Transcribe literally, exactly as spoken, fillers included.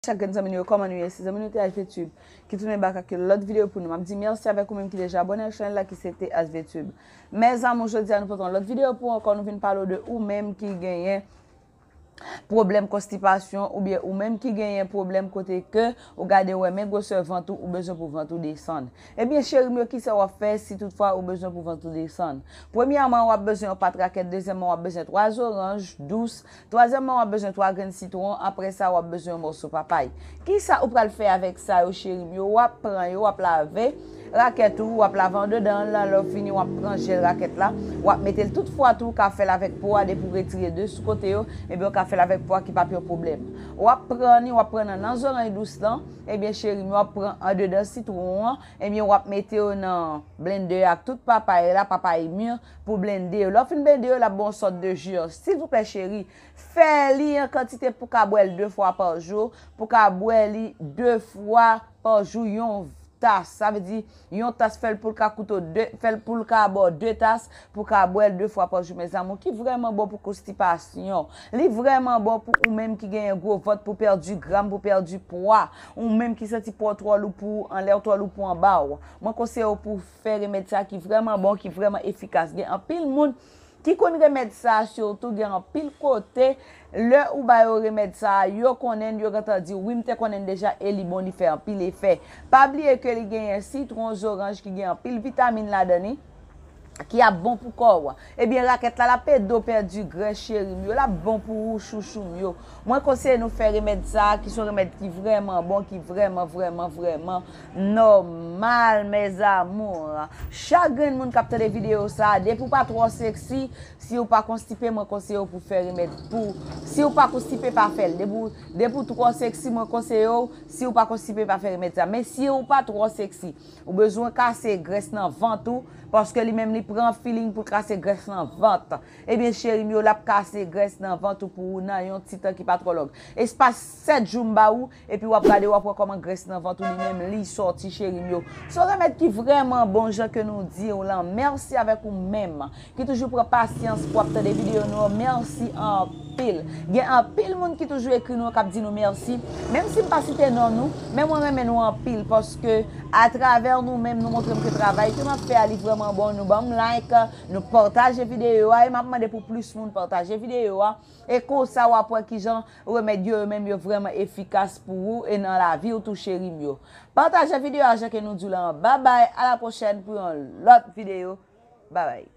Chak grenn zanmi nou yo, kòman nou ye? Se zanmi nou T H V Tube ki tounen bak ak yon lòt videyo pou nou. M ap di mèsi avèk ou menm ki deja abòne ak chanèl la ki se T H V Tube. Mes amours, jodi a nou pote yon lòt videyo pou ou ankò, nou vin pale w de ou menm ki genyen pwoblèm konstipasyon oubyen ou menm ki genyen pwoblèm kote ke ou gade wè men gwosè vant ou, ou bezwen pou vant ou desann. Ebyen cheri m yo, kisa w ap fè si toutfwa ou bezwen pou vant ou desann? Premyèman, w ap bezwen yon pat rakèt, dezyèmman, w ap bezwen twa zoranj dous, twazyèmman, w ap bezwen twa grenn sitwon, apre sa, w ap bezwen yon mòso papay. Kisa ou pral fè avèk sa yo, cheri m yo? W ap pran yo, w ap lave rakèt ou, w ap lave andedan l, lè w fini, w ap pran jèl rakèt la, w ap mete l tout fwa tou, ou ka fè l avèk po a, depi w retire de sou kote yo, ebyen w ka fè l avèk po a ki p ap yon pwoblèm. W ap pran ni, w ap pran nan, nan zoranj dous lan, ebyen cheri m yo, w ap pran andedan sitwon an, ebyen w ap mete yo nan blendè ak tout papay la, papay mi, pou blende yo. Lè w fin blende yo, l ap ba w yon sòt de ji an. Silvouplè cheri, fè li an kantite pou ka bwè l de fwa pa jou, pou ka bwè li de fwa pa jou, yon tas. Sa vle di, yon tas, fè l pou l ka koute w de, fè l pou l ka ba w de tas, pou ka bwè l de fwa pa jou, mes amours, ki vrèman bon pou konstipasyon. Li vrèman bon pou ou menm ki genyen gwo vant, pou pèdi gram, pou pèdi pwa. Ou menm ki santi po w twò lou pou ou anlè w, twò lou pou anba w. Mwen konseye w pou fè remèd sa ki vrèman bon, ki vrèman efikas. Gen anpil moun ki konn remèd sa, sitou gen anpil kote, lè ou ba yo remèd sa, yo konnen l, yo gentan di w, wi, m te konnen l deja, e li bon, li fè anpil efè. Pa bliye ke li genyen sitwon, zoranj ki gen anpil vitamin ladan li, ki ap bon pou kò w. Ebyen, rakèt la, l ap ede w pèdi grès, cheri m yo, l ap bon pou ou, chouchou m yo. Mwen konseye nou fè remèd sa a, ki se yon remèd ki vrèman bon, ki vrèman, vrèman, vrèman nòmal, mes amours. Chak grenn moun k ap tande videyo sa a, depi w pa twò seksi, si w pa konstipe, mwen konseye w pou fè remèd pou. Si w pa konstipe, pa fè l. Depi w, depi w twò seksi, mwen konseye w, si w pa konstipe, pa fè remèd sa. Men si w pa twò seksi, ou bezwen kase grès nan vant ou, paske li menm li pran feeling pou l kase grès nan vant. Ebyen, cheri m yo, l ap kase grès nan vant ou pou ou nan yon ti tan ki pa twò long. Espas sèt jou m ba ou, epi w ap gade, w ap wè kòman grès nan vant ou li menm li sòti, cheri m yo. Se yon remèd ki vrèman bon, jan ke nou di w lan. Mèsi avèk ou menm ki toujou pran pasyans pou ap tande videyo nou yo. Mèsi anpil. Gen anpil moun ki toujou ekri nou, k ap di nou mèsi. Menm si m pa site non nou, men mwen renmen nou anpil, paske atravè nou menm, nou montre m ke travay ke m ap fè a, li vrèman bon. Nou ban m like, nou pataje videyo a, e m ap mande pou plis moun pataje videyo a. E konsa w ap wè kijan remèd yo, yo menm yo vrèman efikas pou ou e nan lavi w tou, cheri m yo. Pataje videyo a, jan ke nou di w lan. Babay, a la pwochèn pou yon lòt videyo. Babay.